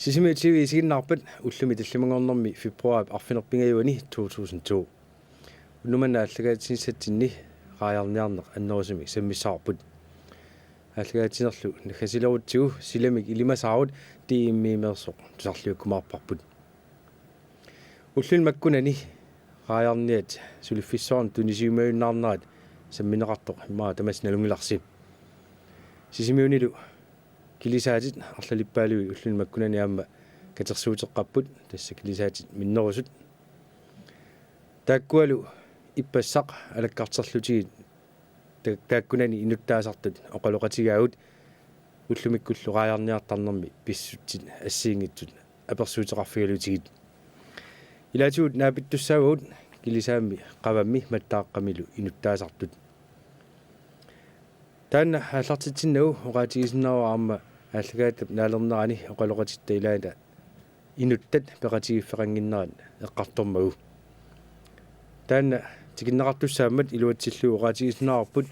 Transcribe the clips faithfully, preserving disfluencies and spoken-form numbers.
Sisimiut T V isiginnaarpat ullumi tallimanngornermi februaarip arfineq-pingajuani to tusind to. Unnuk manna aallakaatitsinissatsinni raajarniarneq annerusumik sammissavarput. Aallakaatitsinerlu naggasilerutsigu silamik ilimasaarut D M-imeersoq tusarliukkumaarparput. Ulluni makkunani raajarniat suliffissuarnut tunisiumajunnaarnerat sammineqartoq immaqa tamassi nalunngilarsi. Sisimiunilu kilisaatit arlalippaalui ulluni makkunani aamma katersuuteqqapput, tassa kilisaatit minnerusut. Taakkualu ippassaq alakkarterlutigit ta-, taakkunani inuttaasartut oqaloqatigaagut ullumikkullu raajarniartarnermi pissutsit assigiinngitsut apersuuteqarfigalutigit. Ilaatigut naapittussaavagut kilisaammi qavammi mattaaqqamilu inuttaasartut. Taanna aallartitsinnagu oqaatigisinnaavat aamma aallakaatitap naalernerani oqaloqatitta ilaata inuttat peqatigiiffeqannginnerat eqqartormagu. Taanna tikinneqartussaammat iluatsillugu oqaatigisinnaavarput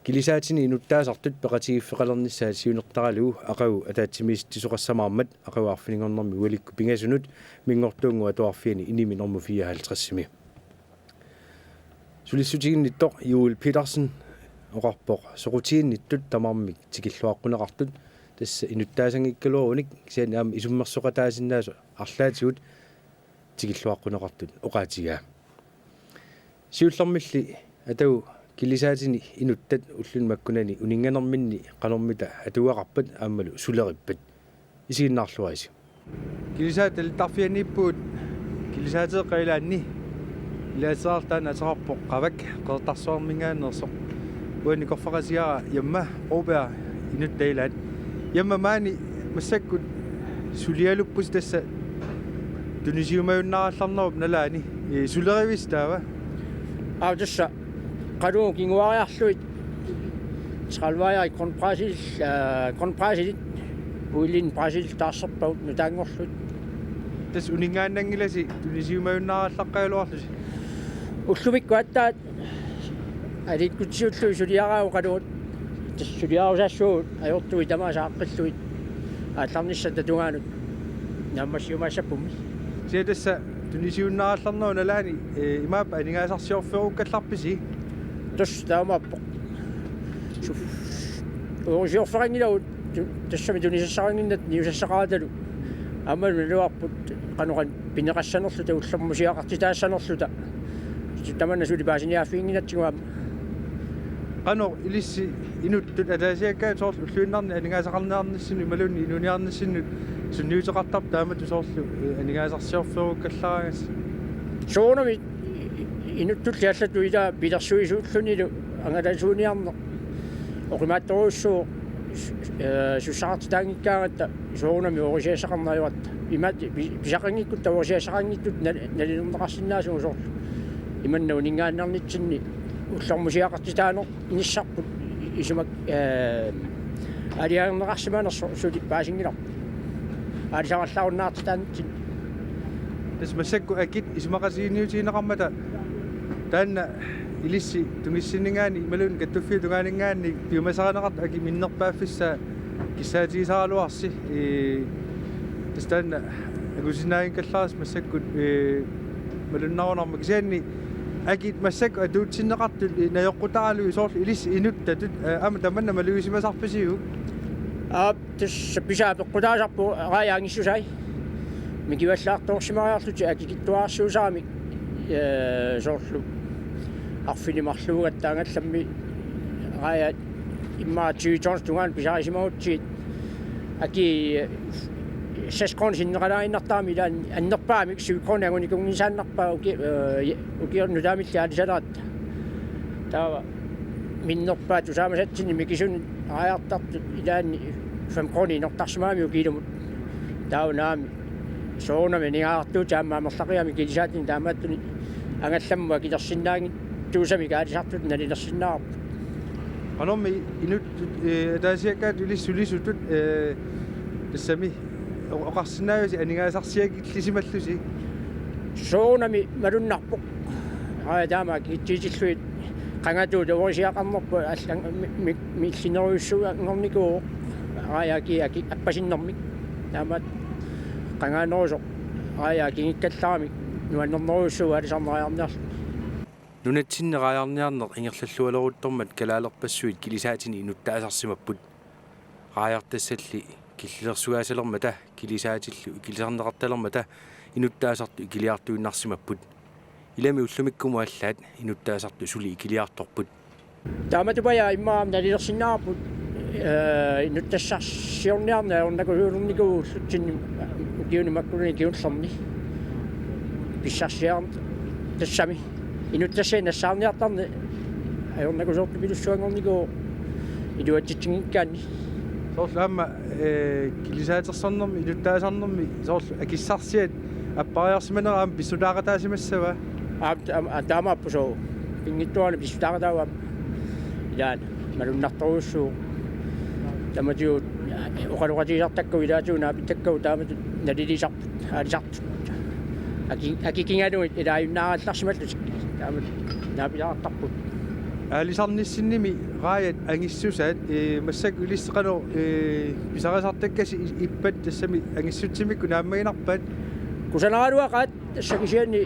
kilisaatini inuttaasartut peqatigiiffeqalernissaat siunertaralugu aqagu ataatsimiisitsisoqassamaarmat aqagu arfininngornermi ualikkut pingasunut Minngortuunnguup Atuarfiani inimi normu fireoghalvtredsimi. Sulissutiginnittoq Joel Petersen oqarpoq soqutiginnittut tamarmik tikilluaqquneqartut, tassa inuttaasanngikkaluarunik kisianni aamma isummersoqataasinnaasut arlaatigut tikilluaqquneqartut oqaatigaa. Siullermilli atagu kilisaatini inuttat ulluni makkunani uninnganerminni qanormita atugaqarpat aammalu sulerippat? Isiginnaarluarisi. Kilisaat talittarfianiippugut kilisaateeqqat ilaanni. Ilaaseqartaanna ateqarpoq Qavak Qeqertarsuarminngaanneersoq. Uani korfaqasigara Jamma Broberg inuttat ilaat. Jamma, maani massakkut sulialuppusi, tassa tunisiumajunnaarallarnerup nalaani. Ee, sulerivisi taava? Aa, tassa qalugu kinguariarlugit tredive grundpressil, øh, grundpressilit, uilin pressil taarserpagut nutaanngorlugit. Tassa uninngaannanngilasi tunisiumajunnaarallaqqagaluarlusi? Ullumikkut aatsaat aliikkutsiullugu suliaraavut qalugut, tassa suliarusaassuugut ajortui tamaasa aaqqillugit aallarnissaata tungaanut naammassiumaassappummi. Kisianni tassa tunisiunnaarallarnerup nalaani, ee, imaappa aningaasarsiorfiorukkallarpisi? Tassa taamaappoq. Su-, uorisiorfeqanngilagut tu-, tassami tunisassaqannginnatta niusassaqaratalu. Aammalu naluarput qanoq qanoq pineqassanerluta ullormusiaqartitaassanerluta. Tamanna suli paasiniaaffiginnginnatsigu aamma. Qanoq ilissi inuttut ataasiakkaat soorlu ulluinnarni aningaasaqarniarnissinnut imaluunniit inuuniarnissinnut sunniuteqartarput taamatut soorlu, ee, aningaasarsiorfiorukkallaaraangassi? Soorunami inuttulli allatut ilaa pilersuisuullunilu angalasuuniarneq oqimaattorujussuuvoq, ee, sussaqartitaanngikkaangatta soorunami uorisiassaqarneq ajoratta. Imaat pi-, pisaqanngikkutta uorisiassaqanngitsutut nal-, nalilerneqarsinnaasugut soorlu. Imanna uninngaannarnitsinni ullormusiaqartitaaneq nissarput isumak, ee, aalajangerneqarsimanersoq suli paasinngilarput. Aalisarallaarunnaartitaanitsinni. Tassa massakkut akit isumaqatigiinniutigineqarmata taanna ilissi tungissinninngaanniit imaluunniit kattuffiup tungaaninngaanniit piumasarineqartut akit minnerpaaffissaat kissaatigisaraluarsi, ee, tassa taanna angusinnaanngikkallarsi massakkut, ee, malunnarunarmata. Kisianni akit massakkut atuutsinneqartut, ee, najoqqutaralugit soorlu ilissi inuttatut, ee, aamma tamanna malugisimasarpisiuk? Aap, tassa pisaa peqqutaasarpoq raaja angissusai. Mikivallaartoorsimariarlutik akikitsuararsuusaaramik, ee, soorlu arfineq-marluugatta angallammi raaja immaqa tyve tons tungaanut pisarisimagutsigit. Akii, ee, seks kroner sinneqalaaginnartarami ilaanni annerpaamik syv kroner angunikuunngisaannarpaa uki-, ee, ukiornut taamilli aalisalaat. Taava minnerpaaq tusaamasatsinni mikisunut raajartartut ilaanni fem kroner inortarsimagamik ukiilumut. Taava naamik soorunami aningaasartuutit aamma amerlaqigamik kilisaatini taamaattunik angallammut akilersinnaanngitsuusamik aalisartutut nalilersinnaavarput. Qanormi inuttut, ee, ataasiakkaat ilissi sulisutut, ee, tassami o-, oqarsinnaavisi aningaasarsiakillisimallusi? Soorunami malunnarpoq. Aa, taama akikitsillugit qangatuut uorisiaqarnerput allang mi-, mi-, millinerujussuanngornikuuvoq. Aa, aki, aki appasinnermik. Taamaat Qangaanerusoq raaja akinngikkallarami nuannernerujussuuvoq aalisarneq raajarniarlugu. Nunatsinni raajarniarneq ingerlallualeruttormat kalaalerpassuit kilisaatini inuttaasarsimapput. Raajartassalli killilersugaassalermata kilisaatillu ikilisarneqartalermata inuttaasartut ikiliartuinnarsimapput. Ilami ullumikkumut allaat inuttaasartut suli ikiliartorput. Taamatupaja immaqa aamma nalilersinnaavarput, ee, inuttassarsiorniarneq ajornakusoornikuuvoq ullutsinni ukiuni makkunani kingullerni. Pissarsiarneq tassami. Inuttassat nassaarniartarneq ajornakusoortupilussuanngornikuuvoq iluatsitsinngikkaanni. Soorlu aamma, ee, kilisaatersornermi, inuttaasarnermi, soorlu akissarsiat appariarsimanera aamma pissutaaqataasimassava? Aam-, aam-, aa, taamaappoq sooq. Pinngitsoorani pissutaaqataavoq aamma. Ilaana, malunnartorujussuuvoq. Tamatigut, oqaloqatigisartakkagut ilaatigut naapittakkagut taamatut nalilisarput, aalisartut. Aki-, akikingalugit ilaajunnaarallarsimallutik. Taamatut naapilaartarput. Aalisarnissinnimi raajat angissusaat, ee, massakkut ilissi qanoq, ee, pisarisartakkasi i-, ippat tassami angissutsimikkut naammaginarpat? Kusanaraluaqaat tassa kisianni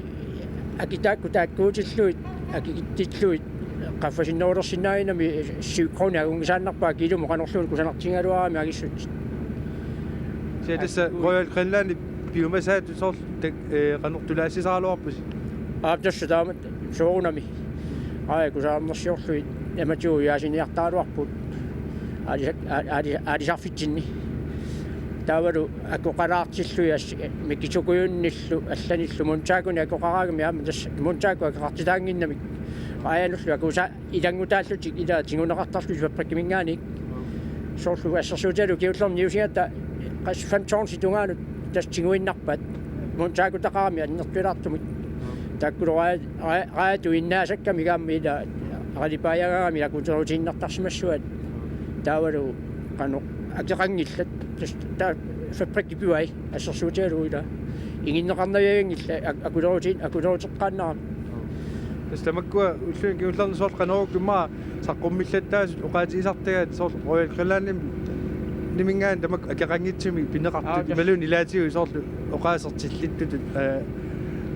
akit taakku taakkuutillugit, akikitsillugit, qaffasinnerulersinnaaginnami syv kroner akunngisaannarpaa kiilumut qanorluunniit kusanartigigaluaramik angissutsit. Kisianni tassa Royal Greenlandip piumasaatut soorlu tak-, ee, qanortulaassisaraluarpusi? Aap, tassa taamatut soorunami. Aa, kusanarnersiorlugit tamatigut ujaasiniartaraluarput. Aalisa-, aa-, aalisa-, aalisarfitsinni. Taavalu akoqalaartillugit as-, mikisukujunnillu allanillu Montagoni akoqaraangami aamma tassa Montago akeqartitaannginnamik. Raajanullu akusa-, ilanngutaallutik ilaa tiguneqartarlutik fabrikkiminngaanniit. Soorlu assersuutigalugu kingullermik niusigatta qas-, fem tons tungaanut tassa tiguinnarpaat. Montagotaqarami annertulaartumik. Taakkulu raa-, raa-, raajatut innaasakkamik aamma ilaa qalipaajagamik akulerutiinnartarsimassuat. Taavalu qanoq akeqanngillat. Tassa taava fabrikki pigai assersuutigalugu ilaa. Iginneqarnavianngillat ak-, akulerutiin-, akuleruteqqaannarami. Tassa tamakkua ulluni kingullerni soorlu qanorukkuma saqqummillattaasut oqaatigisartagaat soorlu Royal Greenlandimi-, niminngaanniit tamakku akeqanngitsumik pineqartut. Aa, tassa. Imaluunniit ilaatigut soorlu oqaaseq tillittutut, ee,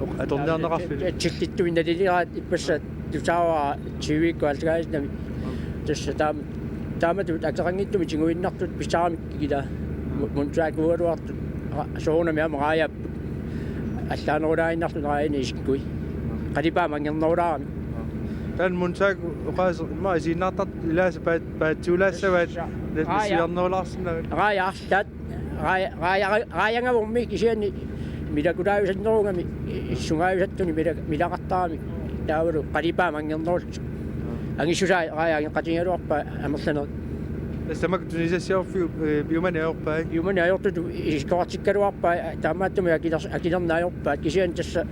oq-, atorniarneqarfiit. Tillittumik naliligaat ippassaq tusaavara tyvikkut halvtredsinik. Tassa taam-, taamatut akeqanngitsumik tiguinnartut pisaaramik ilaa. Mo-, Montagogaluartut. Aa, soorunami aamma raajaapput. Allaanerulaaginnarluni raajani isikkui. Qalipaamik angernerulaaramik. Taanna Montago oqaaseq immaqa isiginnaartartut ilaasa paat-, paatsuulaassavaat. Tassa. Raaja. Siarnerulaarsinnaavaat. Raaja arlaat. Raaja, raaja, raajagavormi kisianni milakulaajusarnerugami, i-, sungaajusartuni mila-, milaqartarami. Taavalu qalipaamik angernerullutik. Angissusaa raaja angeqatigigaluarpaa amerlanerit. Tassa tamakku tunisassiorfiup, ee, piumani ajorpai. Piumani ajortutut isikkoqartikkaluarpai, taamaattumik akilers-, akilerneq ajorpaat. Kisianni tassa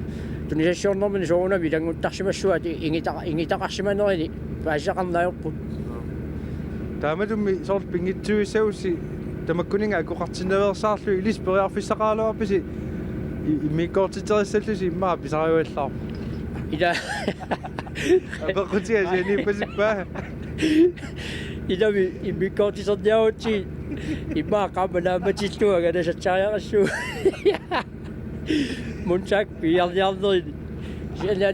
tunisassiornermini soorunami ilannguttarsimassuat igita-, igitaqarsimanerini paasisaqarneq ajorput. Taamatummi soorlu pinngitsuussagussi tamakkuninnga akoqartinnaveersaarlugit ilissi periarfissaqaraluarpisi i-, immikkoortiterissallusi immaqa pisariuallaarpoq. Ilaa. Apeqqutiga sianiippasippaa. Ilami immikkoortiserniarutsigit immaqa qaammat naammatillugu angalasassariaqassuugut. Montago piiarniarnerini.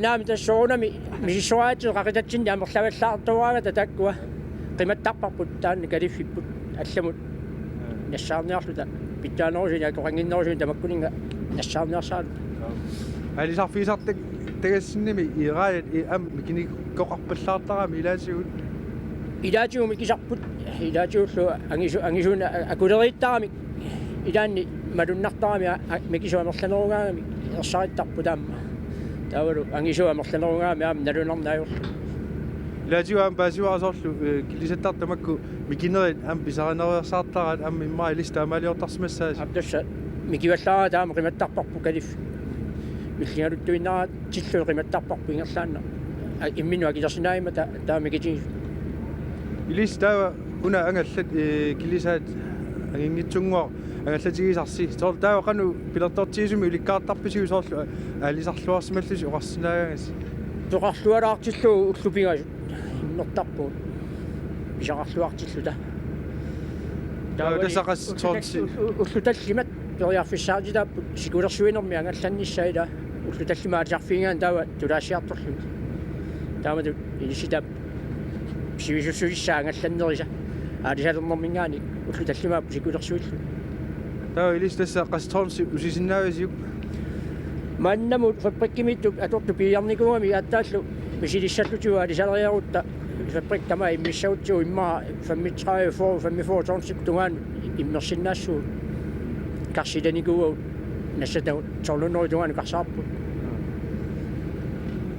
Naamik tassa soorunami misissoraatsit qaqitatsinni amerlavallaartoraangata taakkua. Qimattarparput taanna kaliffipput allamut. Nassaarniarluta pitsaanerusunik akoqannginnerusunik tamakkuninnga nassaarniarsaraluta. Aalisarfigisartak-, tagassinnimi i raajat i aamma mikinikkoqarpallaartarami ilaatigut. Ilaatigut mikisarput, ilaatigullu angisu-, angisuuna a-, akuleriittaramik. Ilaanni malunnartarami a-, a-, mikisut amerlanerugaangamik ersarittarput aamma. Taavalu angisuut amerlanerugaangamik aamma nalunarneq ajorlugu. Ilaatigut aamma paasivara soorlu, ee, kilisattartut tamakku mikinerit aamma pisarinereersaartaraat aamma immaqa ilissi taamaaliortarsimassaasi. Aap, tassa mikivallaaraat taama qimattarparput kalif-. Villigaluttuinnaraatsillugu qimattarparput ingerlaannaq. Aa, imminnut akilersinnaagimmata ta-, taama mikitigisut. Ilissi taava una angallat, ee, kilisaat anginngitsunnguaq angallatigisarsi. Soorlu taava qanoq pilertortigisumik ulikkaartarpisiuk soorlu aalisarluarsimallusi oqarsinnaagaangassi? Peqarlualaartillugu ullut pingasut. Immertarpugut. Pisaqarluartilluta. Taava tassa qassit soorlu u-, u-, ullut tallimat Periarfissaatitaapput sikulersuinermi angallannissaa, ila ullut tallimat aalisarfigigaanni taava tulaassiartorluni. Taamatut ilissitap sivisussulissaa angallannerisa aalisalernerminngaanniit ullut tallimaapput sikulersuilluni. Taava ilissi tassa qassit tonsi usisinnaavisiuk? Maannamut fabrikkimiittut atortut piiarnikuugamik aatsaat misilissallutigu aalisaleriarutta, fabrikkip tamaat immissagutsigu immaqa femogtredive, fyrre, femogfyrre tonsikkut tungaanut immersinnaassooq, karsilanikuuagut nassatagut tolv hundrede tungaanut karsaarpugut.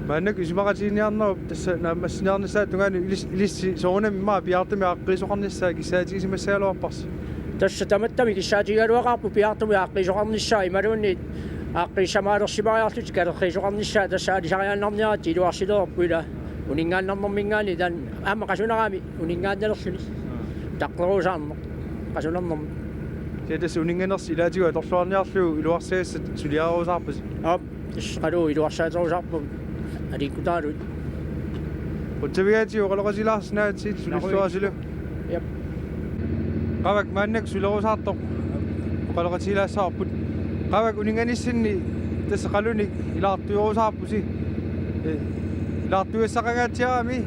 Maannakkut isumaqatigiinniarnerup tassa naammassiniarnissaata tungaanut ilis-, ilissi soorunami immaqa piaartumik aaqqiisoqarnissaa kissaatigisimassagaluarparsi? Tassa tamattami kissaatigigaluaqaarput piaartumik aaqqiisoqarnissaa imaluunniit aaqqiissamaalersimariarlutik kalerriisoqarnissaa, tassa aalisariaannarniaratta iluarsilereerput, ila uninngaannarnerminngaanniit taanna aamma qasunarami uninngaannalerluni. Taqqeruusaarneq qasunarnermi. Kisianni tassa uninnganersi ilaatigut atorluarniarlugu iluarsagassat suliarerusaarpasi? Aap, tassa qalu iluarsaaterusaarpagut aliikkutaaluit. Qutsavigaatigut oqaloqatigilaarsinnaagatsigu sulilluarsilu. Jep. Qaavakka maannakkut sulerusaartoq oqaloqatigilaassavarput. Qaavakka uninnganissinni tassa qalunik ilaartuerusaarpusi? Eh, ilaartugassaqangaatsiarami?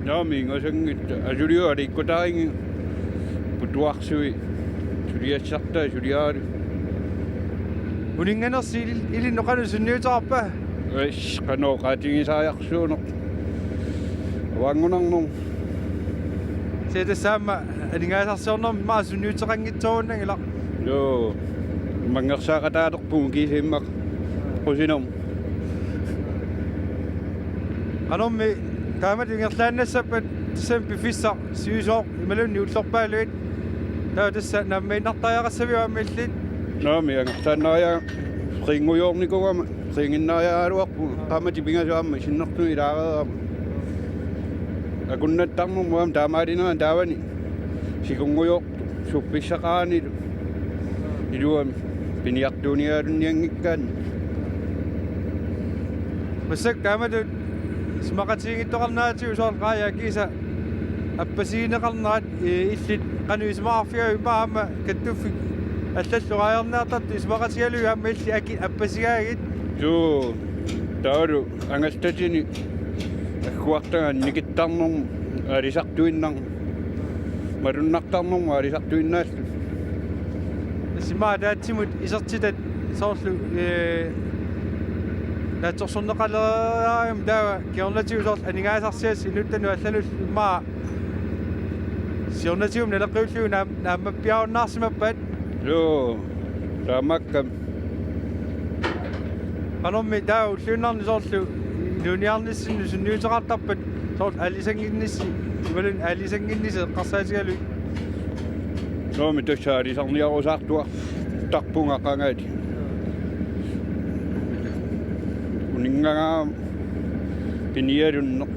Naamik, ingasanngitsoq, asuliup aliikkutaarinnginnami putuarsui suliassartaa suliaralugu. Uninnganersi ilin-, ilinnut qanoq sunniuteqarpa? Ish, qanoq oqaatigisariaqarsuuneq. Avaanngunarnermut. Kisianni tassa aamma aningaasarsiornermi immaqa sunniuteqanngitsoorunnaanngilaq. Joo. Manngersaaqataalerpugut kiisa immaqa qusinermut. Qanormi taamatut ingerlaannassappat tassami piffissaq sivisooq imaluunniit ullorpaaluit? Taava tassa naammaginnartariaqassaviuk aamma illit? Naamik, angerlaannariaqarpunga, qinngujoornikuugama qinnginnariaraluarpunga, qaammatit pingasut aamma sinnerlugit ilaareerama. Akunnattarnermut aamma taamaalinerani taavani sikunngujoortoq suffissaqaranilu iluamik piniartuuniarunnianngikkaanni. Massakkut taamatut isumaqatigiinngittoqarneratigut soorlu raajat kiisa appasigineqarnerat, ee, illit qanoq isumaqarfigaajuk, immaqa aamma kattuffik allallu raajarniartartut isumaqatigalugit aamma illit akit appasigaagit? Joo, taavalu angallatini agguartagaq nikittarnermut aalisartuinnarneq, malunnartarnermut aalisartuinnaallutik. Tassa immaqa ataatsimut isertitat soorlu, ee, naatsorsorneqalereerami taava kingornatigut soorlu aningaasarsiassat inuttanut allanullu immaqa siornatigut naleqqiullugu naam-, naammappiarunnaarsimappat? Joo, taamaakkami. Qanormi taava ulluinnarni soorlu inuuniarnissinnut sunniuteqartarpat, soorlu aalisannginnissi, imaluunniit aalisannginnissi eqqarsaatigalugit? Naamik, tassa aalisarniarusaartuartarpunga qangali. Uninngagaangama pinialunneq.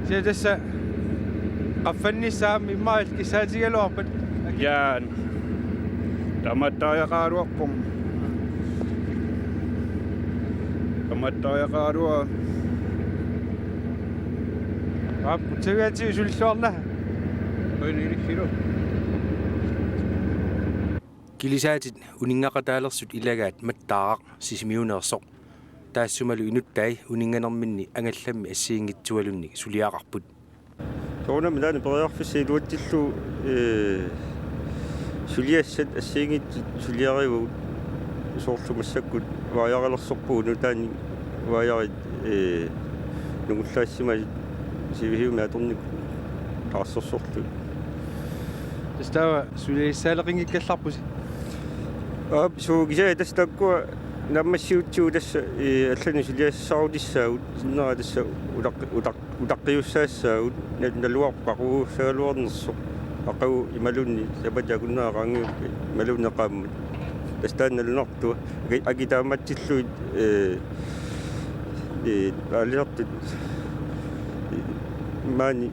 Kisianni tassa qaffannissaa aamma immaqa illit kissaatigigaluarpat? Jaa. Taamaattariaqaraluarpunga. Taamaattariaqaraluara. Aap, qutsavigaatigut sulilluarnanga. Qujanaq ilissilu. Kilisaatit uninngaqataalersut ilagaat Mattaaraq Sisimiuneersoq. Taassumalu inuttai uninnganerminni angallammi assigiinngitsualunnik suliaqarput. Soorunami taanna periarfissaq iluatsillugu, ee, suliassat assigiinngitsut suliarivagut, soorlu massakkut vaajarilersorpugut nutaanik vaajarit, ee, nungullaassimasut sivisuumik atornikut taarsersorlugit. Tassa taava suliassaaleqinngikkallarpusi? Aap, suu, kisianni tassa taakkua naammassiutsigut tassa, ee, allanut suliassarutissaagut, sinnera tassa utaq-, utaq-, utaqqiussaassaagut, na-, naluarput qaqugussagaluarnersoq, aqagu imaluunniit sapaatip akunnera qaangiuppat imaluunniit qaammat. Tassa taanna nalunartua. Aki-, akit taamaatsillugit, ee, ee, aalisartut, ee, maani,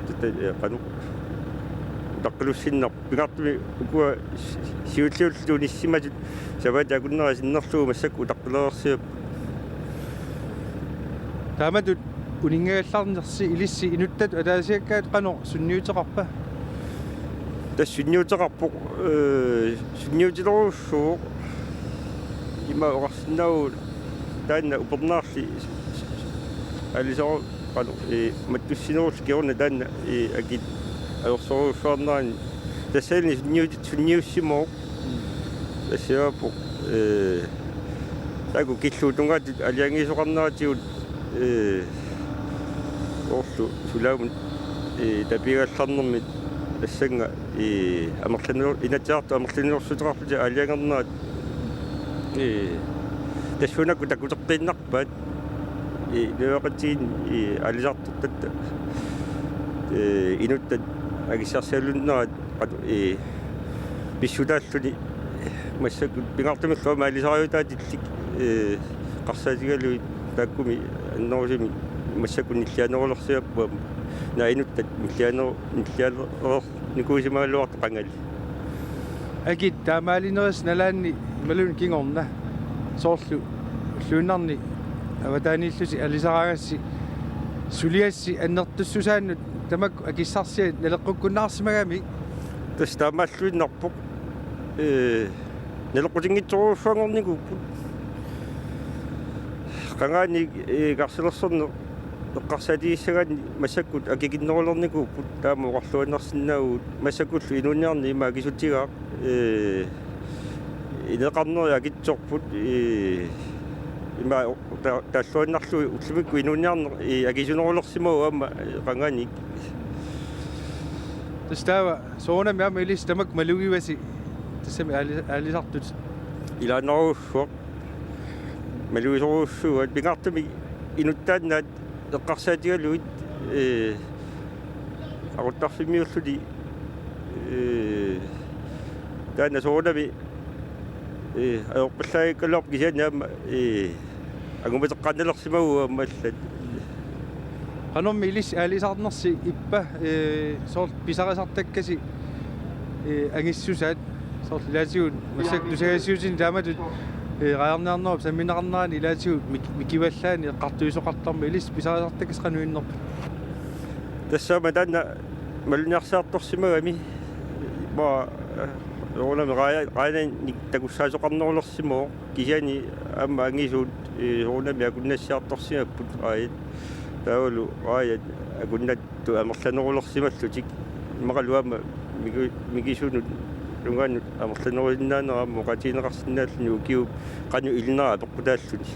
tata-, ee, qanoq, utaqqilussinnarpoq. Pingaartumik ukua si-, siulliulluunnissimasut sapaatip akunnera sinnerlugu massakkut utaqqilereersimapput. Taamatut uninngagallarnersi ilissi inuttatut ataasiakkaatut qanoq sunniuteqarpa? Tassa sunniuteqarpoq, eh, sunniuteqarpoq. Ima oqarsinnaavugut taanna upernaarli aalisarneq, eh, mattussinerullu kingorna taanna, eh, akit ajorsorujussuarnerani. Tassalu sunniut-, sunniussimavoq. Tassa imaappoq, eh, taakku killuutungaatut aalajangiisoqarneratigut, eh, soorlu sulaamut, eh, tapigallarnermit tassannga, eh, amerlaniu-, Inatsisartut amerlaniussuteqarlutik aalajangernerat, eh, tassuunakkut takuteqqiinnarpaat, eh, inuiaqatigiinni, eh, aalisartortatta, eh, inuttat akissarsialunnerat qatu-, eh, pissutaalluni massakkut pingaartumillu aamma aalisariutaatillit, eh, eqqarsaatigalugit taakkumi annerusumik massakkut nillianerulersimapput, aamma naak inuttat nillianeru-, nillialersinikuusimagaluartut qangali. Akit taamaalinerisa nalaanni imaluunniit kingorna, soorlu ulluinnarni avataaniillusi aalisaraagassi suliassi annertussusaannut tamakku akissarsiat naleqqukkunnaarsimagami? Tassa taamaalluinnarpoq. Eh, naleqqutinngitsorujussuanngornikuupput. Qangaaniit, eh, karsilersorneq eqqarsaatigissagaanni massakkut akikinnerulernikuupput, taama oqarluinnarsinnaavugut, massakkullu inuuniarneq ima akisutigaaq, eh, ineqarneri akitsorput, eh, ima ta-, taalluinnarlugu ullumikkut inuuniarneq, eh, akisunerulersimavoq aamma, eh, qangaaniit. Tassa taava soorunami aamma ilissi tamakku malugivasi tassami aali-, aalisartut? Ilaannaarujussuaq. Malugisorujussuuaat pingaartumik inuttaannaat eqqarsaatigalugit, eh, aquttarfimmiulluni, eh, taanna soorunami, eh, ajorpallaagaluarpoq kisianni aamma, eh, angumateqqaannalersimavugut aamma allat. Qanormi ilissi aalisarnersi ippa, eh, soorlu pisarisartakkasi, eh, angissusaat, soorlu ilaatigut massakkut tusagassiuutini taamatut, eh, raajarniarnerup sammineqarnerani ilaatigut mik-, mikivallaani eqqartuisoqartarmat, ilissi pisarisartakkasi qanoq innerpit? Tassa aamma taanna malunniarsiartorsimagami, ima, eh, soorunami raaja-, raajanik takussaasoqarnerulersimavoq, kisianni aamma angisuut, eh, soorunami akunnassiartorsimapput raajat. Taavalu raajat akunnat- tut amerlanerulersimallutik. Immaqalu aamma miki-, mikisunut tungaanut amerlanerusinnaanera aamma oqaatigineqarsinnaalluni ukiup qanoq ilinnera apeqqutaalluni.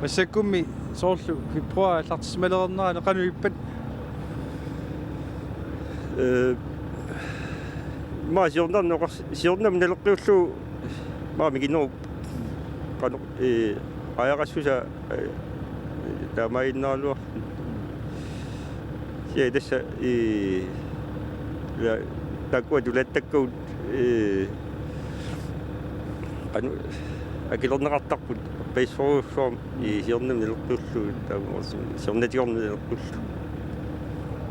Massakkummi soorlu februar aallartissimalereernerani qanoq ippat? Eh, ima siornarneq oqars-, siornamut naleqqiullugu ima mikinerup qanoq, eh, aajaqassusaa, eh, taamaaginnaraluarluni. Ja, tassa, eh, la, taakkua tulaattakkagut, eh, qanoq akilerneqartarput, paissorujussuarmik, eh, siornamut naleqqiullugu, taama siornatigoornut naleqqiullugu.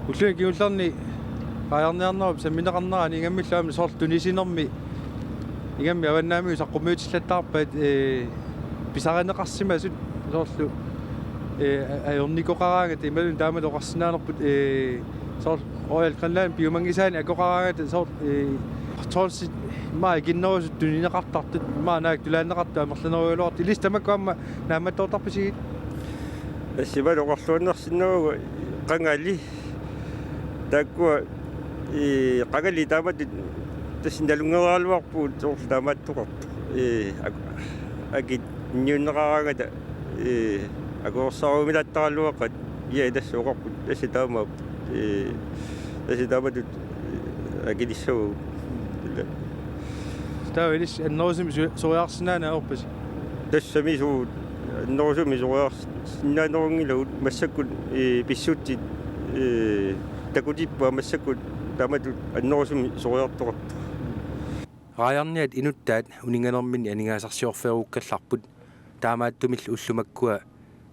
Ulluini kingullerni raajarniarnerup sammineqarnerani ingammillu aamma soorlu tunisinermi ingammik avannaamigut saqqummiutillattaarpaat, eh, pisarineqarsimasut soorlu, eh, a-, ajornikoqaraangata imaluunniit taamatut oqarsinnaanerput, eh, soorlu Royal Greenland piumanngisaani akoqaraangata soorlu, eh, trawlsit ima ikinnerusut tunineqartartut ima naak tulaanneqartut amerlanerugaluartut, ilissi tamakku aamma naammattoortarpisigit? Tassa ima oqarluinnarsinnaavugut qangali. Taakkua, eh, qangali taamatut tassa nalunngereeraluarpugut soorlu taamaattoqartoq. Eh, ak-, akit inniunneqaraangata, eh, akuersaaruminaattaraluaqaat, ja, tassa oqarput, tassa taamaappoq, eh, tassa taamatut, eh, akilissavagut. Taava ilissi annerusumik su-, soriarsinnaaneq ajorpasi? Tassami suu, annerusumik soriarsinnaanerunngilagut, massakkut, eh, pissutsit, eh, takutippaat, massakkut taamatut annerusumik soriartoqartoq. Raajarniat inuttaat uninnganerminni aningaasarsiorfiorukkallarput, taamaattumillu ullut makkua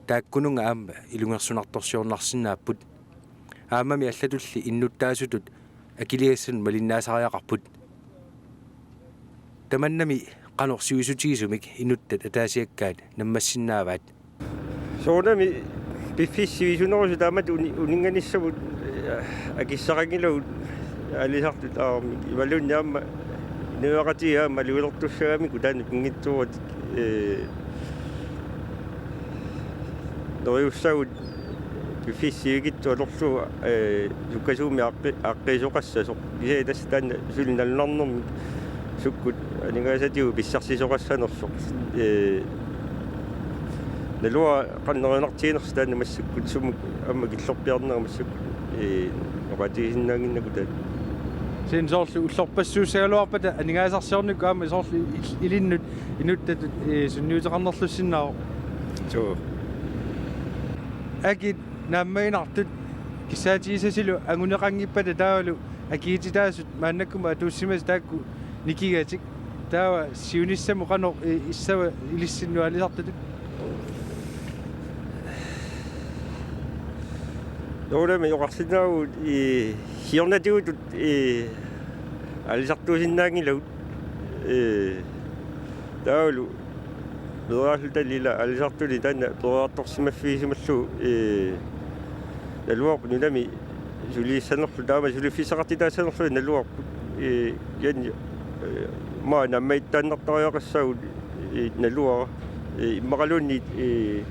taakkununnga aamma ilungersunartorsiornarsinnaapput. Aammami allatulli innuttaasutut akiligassanut malinnaasariaqarput. Tamannami qanoq sivisutigisumik inuttat ataasiakkaat nammassinnaavaat? Soorunami piffissaq sivisunerusut taamatut uni-, uninnganissamut, eh, akissaqanngilagut, Aalisartut aamma imaluunniit aamma inuiaqatigiit aamma aluilertussagamikku taanna pinngitsoorlutik, ee, neriussaagut piffissaq sivikitsoq atorlugu, ee, sukkasuumik aaqqi-, aaqqiisoqassasoq. Kisianni tassa taanna suli nalunarnermik sukkut aningaasatigut pissarsisoqassanersoq. Ee, naluara qanoq neriunartiginersoq taanna massakkut sumut aamma killorpiarnera massakkut, ee, oqaatigisinnaannginnakku taanna. Kisianni soorlu ullorpassuussagaluarpata aningaasarsiornikkut aamma soorlu il-, ilinnut inuttatut, ee, sunniuteqarnerlussinnaavoq. Suu. Akit naammaginartut kissaatigisassalu anguneqanngippata taavalu akiititaasut maannakkut atuussimasut taakku nikigatik. Taava siunissamut qanoq, ee, issava ilissinnut aalisartutut? Nuunami oqarsinnaavugut, ee, siornatigutut, ee, aalisartuusinnaanngilagut, ee, taavalu meeraalluta ila aalisartuni taanna periartorsimaffigisimalluni, ee, naluarput nunami suliassanerlu taama suliffissaqartitaassanerlu naluarput, ee, kisianni, ee, maani naammagittaannartariaqassaagut, ee, naluara, ee, immaqaluunniit, ee,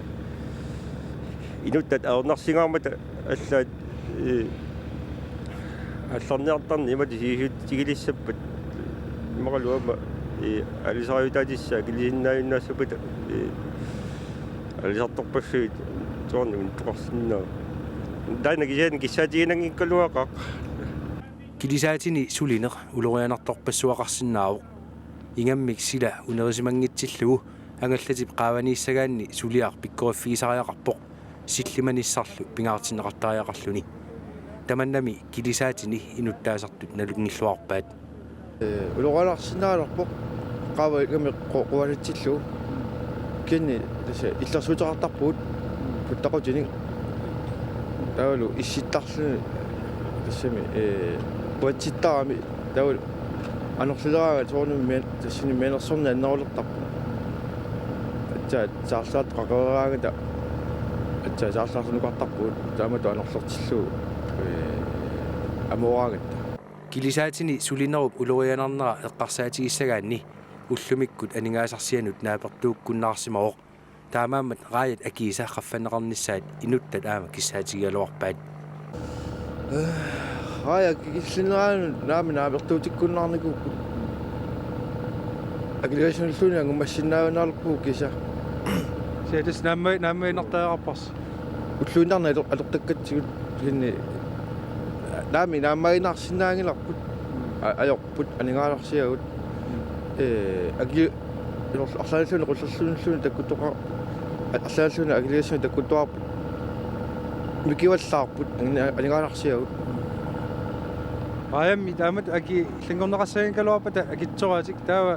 inuttat ajornarsingaarmata allaat, ee, aallarniartarneq imatut sivisutigilissappata immaqalu aamma, ee, aalisariutaatissaat akilisinnaajunnaassappata, ee, aalisartorpassuit soorunami unittoqarsinnaavoq. Taanna kisianni kissaatiginanngikkaluaqaaq. Kilisaatini sulineq ulorianartorpassuaqarsinnaavoq. Ingammik sila unerisimanngitsillugu angallatip qaavaniissagaanni suliaq pikkoriffigisariaqarpoq, sillimanissarlu pingaartinneqartariaqarluni. Tamannami kilisaatini inuttaasartut nalunngilluarpaat. Ee, ulorianarsinnaalerpoq qaava ingammik qu-, quanitsillugu. Kisianni tassa illersuuteqartarpugut puttaqutinik. Taavalu issittarluni tassami, ee, puatsittarami taavalu anorlileraangat soorunami mian-, tassani mianersorneq annerulertarpoq. Aatsaat saarlaat qaqereeraangata aatsaat saarlaarlunukartarpugut taamatut anorlertillugu, ee, amooraangatta. Kilisaatini sulinerup ulorianarnera eqqarsaatigissagaanni ullumikkut aningaasarsianut naapertuukkunnaarsimavoq. Taamaammat raajat akiisa qaffanneqarnissaat inuttat aamma kissaatigigaluarpaat. Raajat akikillinneraanni naamik naapertuutikkunnaarnikuupput. Akiligassinnulluunniit angummassinnaajunnaalerpugut kiisa. Kisianni tassa naamma-, naammaginnartariaqarparsi. Ulluinnarni ator-, atortakkatsigut kisianni naamik naammaginnaarsinnaanngilarput. A-, ajorput aningaasarsiagut. Ee, aki-, arlaannilluunniit qullerlunilluunniit takkuttoqa-, arlaannilluunniit akiligassinnut takkuttoqarput. Mikivallaarput ani-, aningaasarsiagut. Raajammi taamatut akii illanngorneqassanngikkaluarpata akitsoraatik taava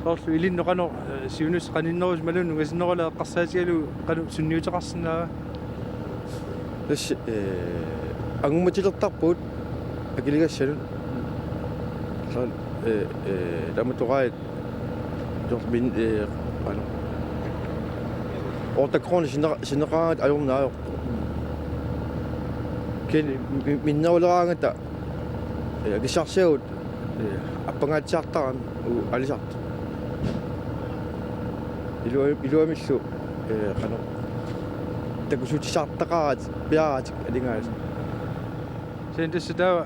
soorlu ilinnut qanoq, ee, siunissaq qaninnerusoq imaluunniit ungasinnerusoq eqqarsaatigalugu qanoq sunniuteqarsinnaava? Tassa, ee, angummatilertarpugut akiligassanut. Soorlu, ee, ee, taamatut raajat soorlu min-, ee, qanoq. Otte kroner sinne-, sinneqaraangat ajorneq ajorpoq. Kisianni mi-, minneruleraangata, ee, akissarsiagut, ee, appangaatsiartarami u-, aalisartut. Ilua-, iluamillu, ee, qanoq. Takusuutisartaqaratik, piaaratik aningaasat. Kisianni tassa taava, a-,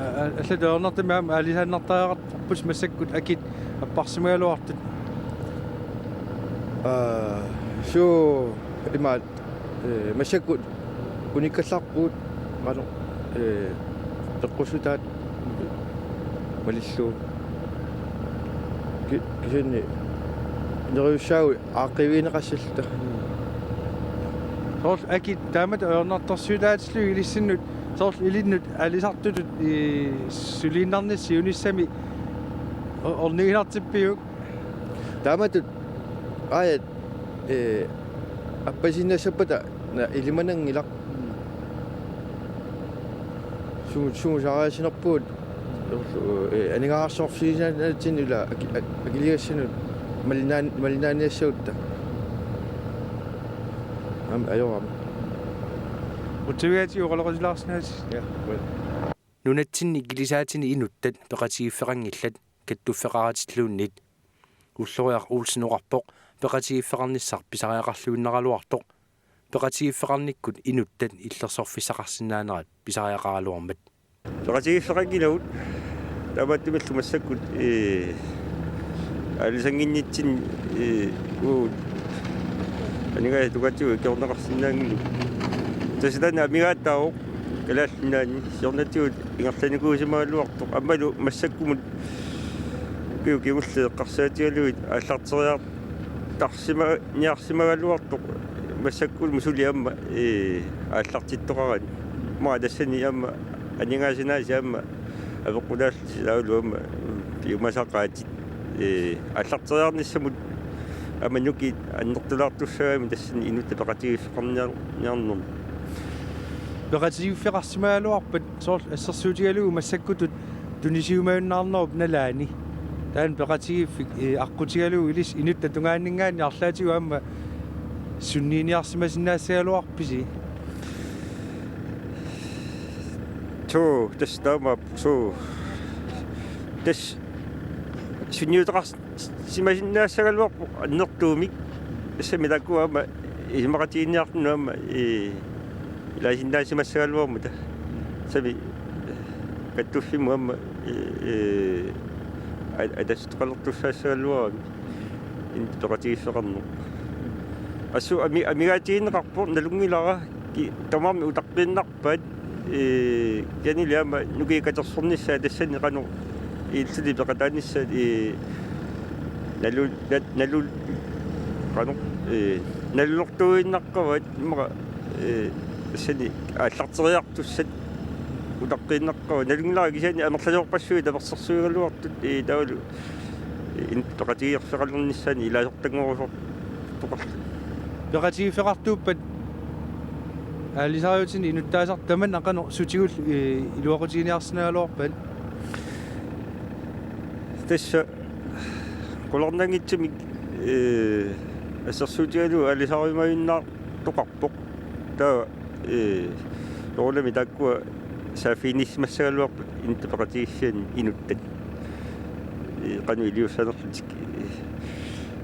a-, allatut ajornartumik aamma aalisaannartariaqarparput massakkut akit apparsimagaluartut. Aa, suu, imaat, ee, massakkut unikkallarpugut, qanoq, ee, peqqussutaat malillugu. Ki-, kisianni neriussaagut aaqqiivigineqassalluta. Soorlu akit taamatut ajornartorsiutaatillugu ilissinnut, soorlu ilinnut aalisartutut, ee, suliinnarnissaq siunissami o-, orniginartippiuk? Taamatut aajat, ee, appasiinnassappata na-, ilimananngilaq. Su-, suusaariaasinerpugut, ee, aningaasarsiorfigisinnaanatsinni ila aki-, a-, akiligassanut malinnaan-, malinnaaniassagutta. Aamma ajorama. Qutsavigaatigut oqaloqatilaarsinnaasasi. Ja, well. Nunatsinni kilisaatini inuttat peqatigiiffeqanngillat kattuffeqaratilluunniit. Ulloriaq Olsen oqarpoq peqatigiiffeqarnissaq pisariaqarluinnaraluartoq. Peqatigiiffeqarnikkut inuttat illersorfissaqarsinnaanerat pisariaqaraluarmat. Peqatigiiffeqanngilagut taamaattumillu massakkut, ee, aalisannginnitsinni, ee, uagut aningaasat tungaatigut ikiorneqarsinnaanngillat. Tassa taanna amigaataavoq Kalaallit Nunaanni siornatigut ingerlanikuusimagaluartoq aammalu massakkumut ukiut kingulliit eqqarsaatigalugit aallarteriartarsimaniarsimagaluartoq massakkumut suli aamma, ee, aallartittoqarani. Maani tassani aamma aningaasat aamma apeqqutaallutik taavalu aamma piumasaqaatit, ee, aallarteriarnissamut aamma nukiit annertulaartussaagamik tassani inuttat peqatigiiffeqarniar-, niarnermut. Peqatigiiffeqarsimagaluarpat soorlu assersuutigalugu massakkutut tunisiumajunnaarnerup nalaani. Taanna peqatigiiffik, ee, aqqutigalugu ilissi inuttat tungaanninngaanniit arlaatigut aamma sunniiniarsimasinnaassagaluarpisi? Suu, tassa taamaappoq, suu. Tassa sunniuteqarsimasinnaassagaluarpoq annertuumik. Tassami taakkua aamma isumaqatigiinniarluni aamma, ee, ilaasinnaasimassagaluarmata. Tassami kattuffimmut aamma, ee, ee, a-, atassuteqalertussaassagaluarami inuttat peqatigiiffeqarneq. Assut ami-, amigaatigineqarpoq, nalunngilara ki-, tamarmik utaqqiinnarpaat, ee, kisiannili aamma nukiit katersornissaat tassani qanoq illutik peqataanissaat, ee, nalu-, na-, nalu-, qanoq, ee, nalulortuinnarput immaqa, ee, tassani aallarteriartussat utaqqiinnarput. Nalunngilara kisianni amerlasoorpassuit tapersersuigaluartut, ee, taavalu inuttat peqatigiiffeqalernissaannik ilaasortanngorusoortoqarluni. Peqatigiiffeqartuuppat aalisariutinik inuttaasartut tamanna qanoq sutigullu, ee, iluaqutiginiarsinnaagaluarpat? Tassa qularnanngitsumik, ee, assersuutigalugu aalisarumajunnaartoqarpoq. Taava, ee, soorunami taakkua saaffiginnissimassagaluarput inuttat peqatigiiffianni inuttat. Ee, qanoq iliussanerlutik.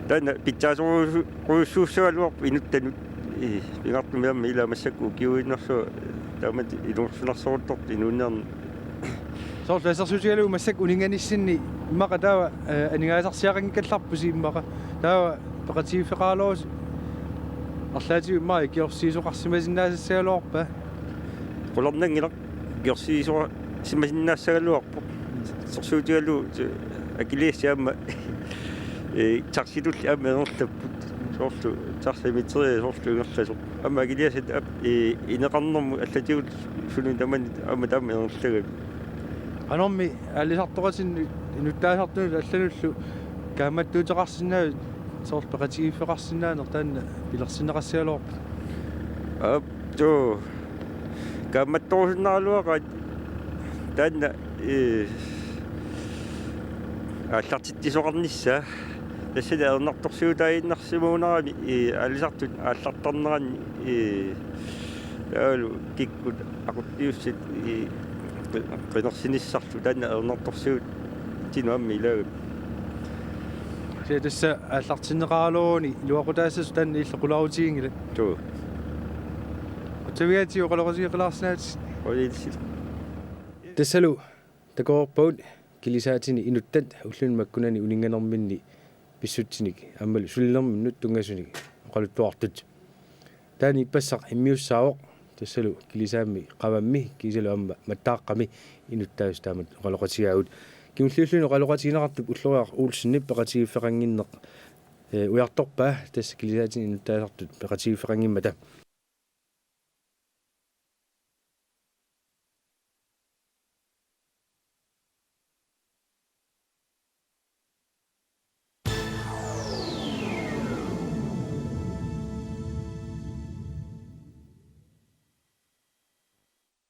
Taanna pitsaasoruju-, -rujussuussagaluarpoq inuttanut. Ee, pingaartumik aamma ilaa massakkut ukiuinnarsuaq taamatut ilungersunarsoruttortoq inuuninni. Soorlu assersuutigalugu massakkut uninnganissinni immaqa taava, ee, aningaasarsiaqanngikkallarpusi immaqa. Taava peqatigiiffeqaraluarusi arlaatigut immaqa ikiorsiisoqarsimasinnaassassagaluarpa? Qularnanngilaq, ikiorsiisoqarsimasinnaassaagaluarpoq. Assersuutigalugu, ee, akiligassat aamma, ee, taxitulli aamma ingerlapput. Soorlu taxameteria soorlu ingerlasoq. Aamma akiligassat aap-, ee, ineqarnermut allatigullu suni tamanit aamma taama ingerlagami. Qanormi aalisartoqatinnut inuttaasartunut allanullu kaammattuuteqarsinnaasoq soorlu peqatigiiffeqarsinnaaneq taanna pilersinneqassagaluarpa? Aap, suu. Kaammattorusunnaraluaqaat taanna, ee, aallartitsisoqarnissaa. Tassani ajornartorsiutaaginnarsimagunarami, ee, aalisartut aallartarneranni, ee, taavalu kikkut aquttiussat, ee, qi-, qinersinissarlu taanna ajornartorsiutinnut aamma ilaagami. Kisianni tassa aallartinneqaraluaruni iluaqutaassasoq taanna illit qularuutiginngilaq. Suu. Qutsavigaatsigut oqaloqatigeqqilaarsinnaavit. Qujanaq. Tassalu takoreerpagut kilisaatini inuttat ulluni makkunani uninnganerminni pissutsinik aammalu sulinerminnut tunngasunik oqaluttuartut. Taanna ippassaq immiussaavoq, tassalu kilisaammi qavammi kiisalu aamma mattaaqqami inuttaasut taamatut oqaloqatigaagut. Kingulliulluni oqaloqatigineqartup Ulloriaq Olsenip peqatigiiffeqannginneq, ee, ujartorpaa, tassa kilisaatini inuttaasartut peqatigiiffeqanngimmata.